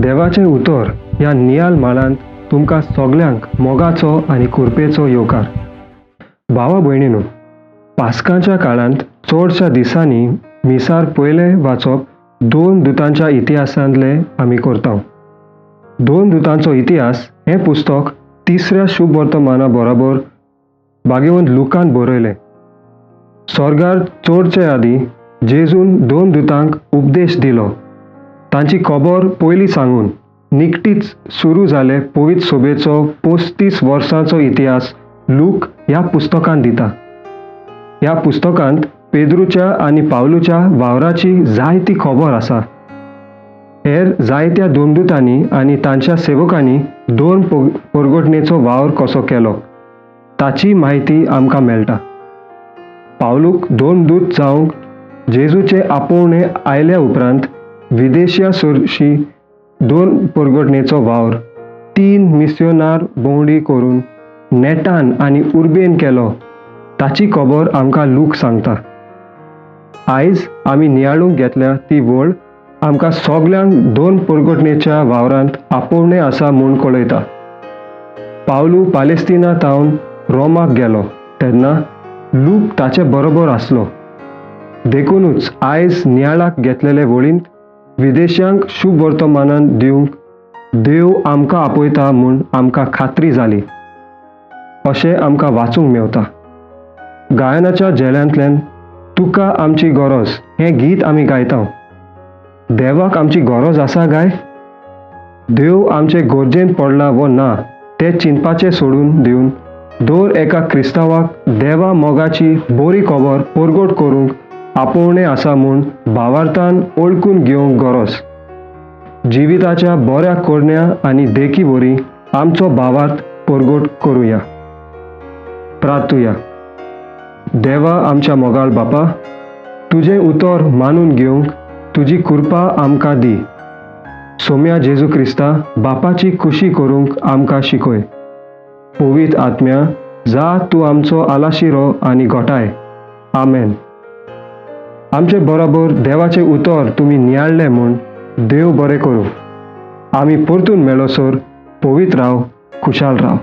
देवाचें उतर ह्या नियाल माळांत तुमकां सगल्यांक मोगाचो आनी कुरपेचो येवकार. भावा भयणीनो, पास्कांच्या काळांत चडश्या दिसांनी मिसार पयलें वाचप दोन दुतांच्या इतिहासांतले आमी करता. दोन दुतांचो इतिहास हें पुस्तक तिसऱ्या शुभ वर्तमाना बरोबर भाग्यवंत लुकान बरयलें. स्वर्गार चडचे आदीं जेजून दोन दुतांक उपदेश दिलो. तांची खबर पयलीं सांगून निकटीच सुरू जाले पवित्र सोबेचो 35 वर्सांचो इतिहास लूक ह्या पुस्तकांत दिता. ह्या पुस्तकांत पेद्रूच्या आनी पावलूच्या वावराची जायती खबर आसा. हेर जायत्या दोनदुतांनी आनी तांच्या सेवकांनी दोन परगटणेचो वावर कसो केलो ताची म्हायती आमकां मेळटा. पावलूक दोन दूत जावंक जेजूचे आपोवणे आयल्या उपरांत विदेशिया सरशी दोन परगटणेचो वावर 3 मिस्योनार भोंवडी करून नेटान आनी उर्बेन केलो ताची खबर आमकां लूक सांगता. आयज आमी नियाळूंक घेतल्या ती वळ आमकां सगल्यांक दोन परगटणेच्या वावरांत आपोवणें आसा म्हूण कळयता. पावलू पालेस्तिना तावन रोमाक गेलो तेन्ना लूक ताचे बरोबर आसलो. देखूनच आयज नियाळाक घेतलेले वळींत विदेशांक शुभ वर्तमानान दिवंक देव आमकां आपयता म्हूण आमकां खात्री जाली अशें आमकां वाचूंक मेवता. गायनाच्या झेल्यांतल्यान तुका आमची गरज हें गीत आमी गायता. देवाक आमची गरज आसा गाय? देव आमचे गरजेन पडला वो ना तें चिंतपाचें सोडून दिवन दर एका क्रिस्तांवाक देवा मोगाची बरी खबर परगट करूंक आपोवणें आसा म्हूण भावार्थान ओळखून घेवंक गरज. जिविताच्या बऱ्या करण्या आनी देखी वरी आमचो भावार्थ परगट करुया. प्रार्थुया. देवा आमच्या मोगाळ बापा, तुजें उतर मानून घेवंक तुजी कृपा आमकां दी. सोम्या जेजू क्रिस्ता बापाची खुशी करूंक आमकां शिकय. पवित्र आत्म्या जा तूं आमचो आलाशिरो आनी घोटाय. आमेन. आमचे बरोबर देवाचें उतर तुमी नियाळ्ळें म्हूण देव बरें करूं. आमी परतून मेळोसर पवित्र राव, खुशाल राव.